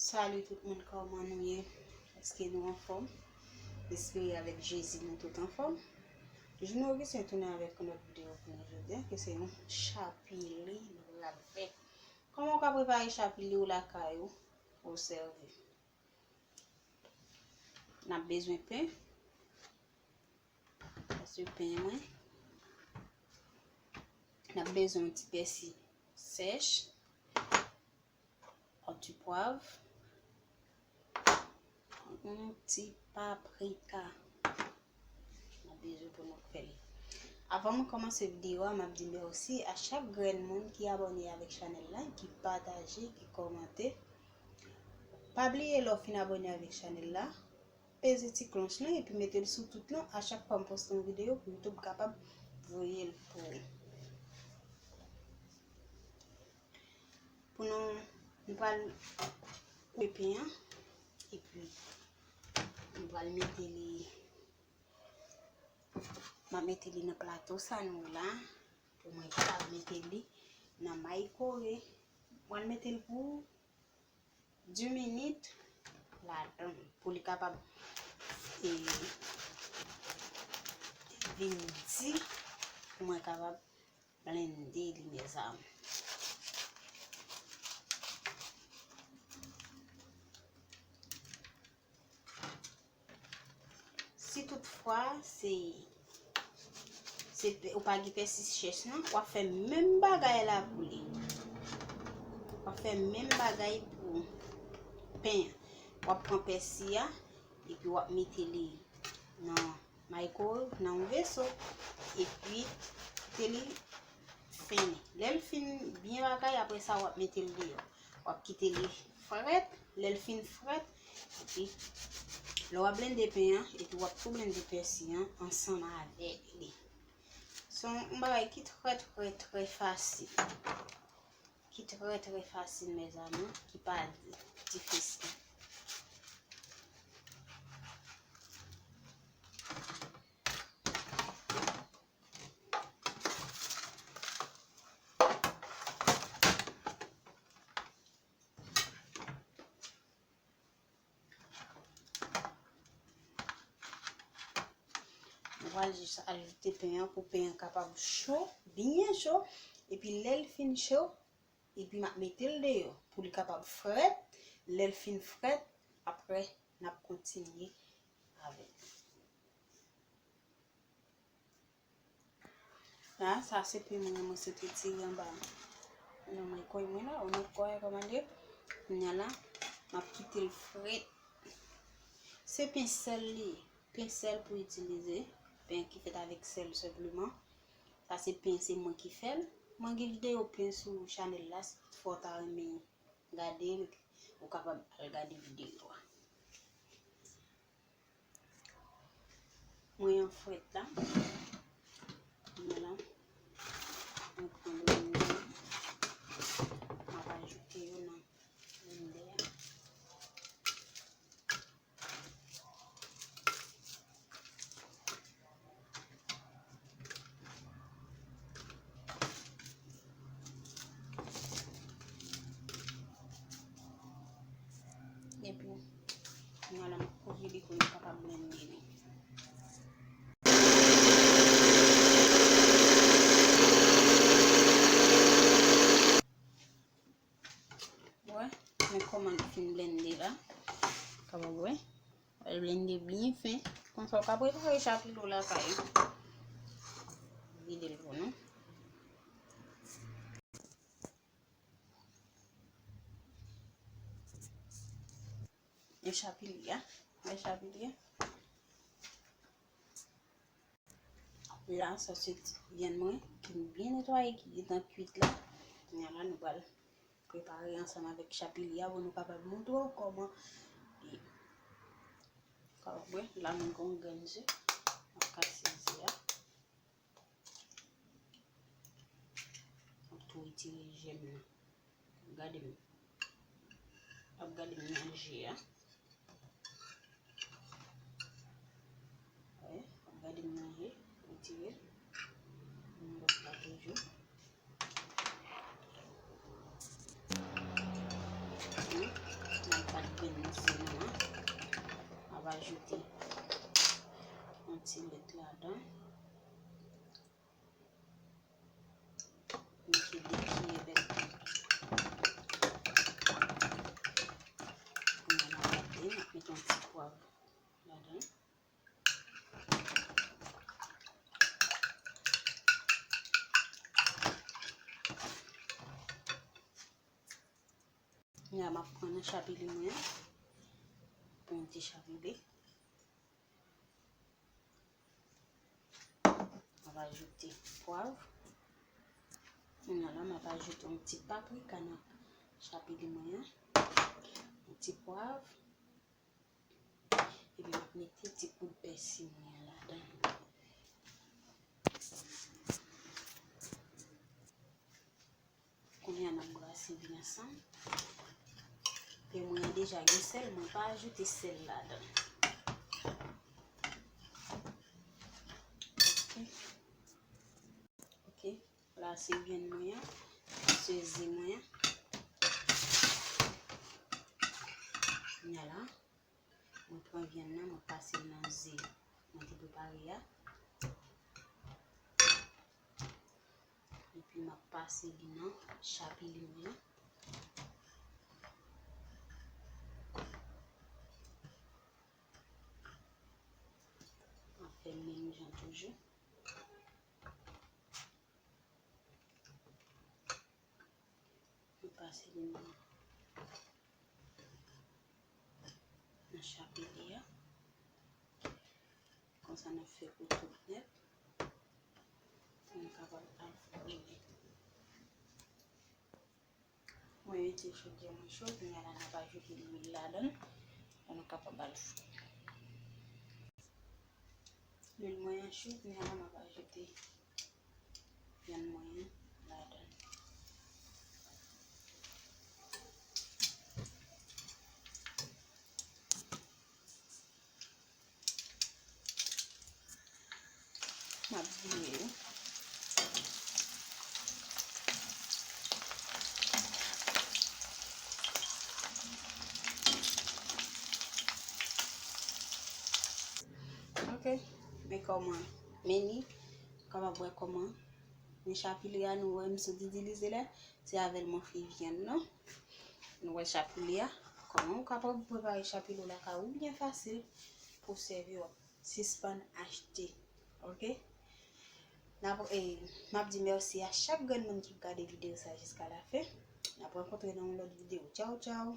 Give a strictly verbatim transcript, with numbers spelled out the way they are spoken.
Salut tout moun, kòman nou ye? Èske nou anfòm? M espere avèk Jezi nou tout anfòm. Juno Augustin tounen avèk yon lòt videyo pou nou jodi a, ke se yon chapili nou pral fè. Kòman w ka prepare chapili w lakay ou? Obsève. N ap bezwen pen. Sa se pen mwen. N ap bezwen yon ti pèsi sèch, yon ti pwav, yon ti paprika. N ap bezwen pou nou fè li. Avan mwen kòmanse videyo a, m ap di mèsi a chak grenn moun ki abòne avèk chanèl la, ki pataje, ki kòmante. Pa bliye lè w fin abòne avèk chanèl la, peze ti klòch lan epi mete l sou tout lan. A chak fwa m poste yon videyo pou YouTube kapab voye l pou ou. Pou nou, nou pral koupe pen an epi nou pral mete li, m ap mete li nan plato sa nou la pou mwen kapab mete li nan maykowave. Mwen mete l pou dis minit ladan pou li kapab e, vin di pou mwen kapab blende li, mezanmi. Si toutfwa se, se pe- ou pa gen pèsi sèch nan, w ap fè menm bagay la pou li. W ap fè menm bagay pou pen an. W ap pran pèsi a epi w ap mete li nan maykowave, nan yon veso, epi kite li fennen. Lè l fin byen bagay, apre sa w ap mete l deyò. W ap kite li frèt. Lè l fin frèt, epi lè w ap blende pen an, epi w ap tou blende pèsi an ansanm avèk li. Se yon bagay ki trè, trè, trè fasil. Ki trè, trè fasil, mezanmi, ki pa difisil. Mwen pral jis ajoute pen an pou pen an kapab cho, byen cho. Epi lè l fin cho, epi m ap mete l deyò pou li kapab frèt. Lè l fin frèt, apre n ap kontinye avè l. La, sa se pen mwen, mwen sot retire anba nan maykowave mwen la, ou nan kòman kòmande. Kounye a la, m ap kite l frèt. Se pen sèl li ye, pen sèl pou itilize, pen ki fèt avèk sèl senpleman. Sa se pen, se mwen ki fè l. Mwen gen videyo pen sou chanèl la, si toutfwa w ta renmen gade l, ou kapab al gade videyo a. Mwen an frèt la. Mwen la. Mwen pran blendè. M ap ajoute yo nan blendè a. Epi, kounye a la, m ap kouvri li pou nou kapab blende li. Wè, men kòman l fin blende la. Kapab wè. Wè l blende byen fen. Konsa w ka prepare chapili w lakay ou. Vide l pou nou. E chapili a. Wè chapili a. La, sa se ti vyann mwen ki byen netwaye, ki gentan kuit la. Kounye a la, nou pral prepare ansanm avèk chapili a pou nou kapab montre w kòman li kapab wè. La, mwen gen yon grenn ze. M ap kase ze a. M ap tou retire jèm nan. Gade m. Ap gade m nan je a. Wi, ap gade m nan je. Retire. M lòt la toujou. Wi, m ap pa Mwen se nou an. M ap ajoute yon ti lèt ladan. Mete de kiyè bèl. Kounye a n ap gade, n ap mete yon ti pwav ladan. Kounye a m ap pran nan chapili mwen an pou yon ti chapili. M ap ajoute pwav. Kounye a la, m ap ajoute yon ti paprika nan chapili mwen an. Yon ti pwav. Epi m ap mete ti poud pèsi mwen an ladan. Kounye a n ap brase byen ansanm. Pen mwen an deja gen sèl, mwen pa ajoute sèl ladan. Ok. Ok. La se vyann mwen an, se ze mwen an. Kounye a la, mwen pran vyann nan, mwen pase l nan ze mwen te prepare a. Epi m ap pase li nan chapili mwen an. M ap fè l menm jan toujou. M pase li nan, nan chapili a. Konsa n ap fè kouto nèt pou nou kapab al fouye. Mwen mete chodyè mwen cho, kounye a la n ap ajoute lwil ladan l pou nou kapab al fouye. Lwil mwen an cho, kounye a la m ap ajoute vyann mwen an ladan l. M ap vire wi. Ok, men kòman, men ni, kapab wè kòman, men chapili a nou wè m sot itilize la, se avè l mwen fè vyann nan. Nou wè chapili a, kòman ou kapab prepare chapili w lakay ou byen fasil pou w sèvi w. Sispann achte. Ok? N ap, e, m ap di mèsi a chak grenn moun ki gade videyo sa jiska lafen. N ap rankontre nan yon lòt videyo. Tchaw, tchaw!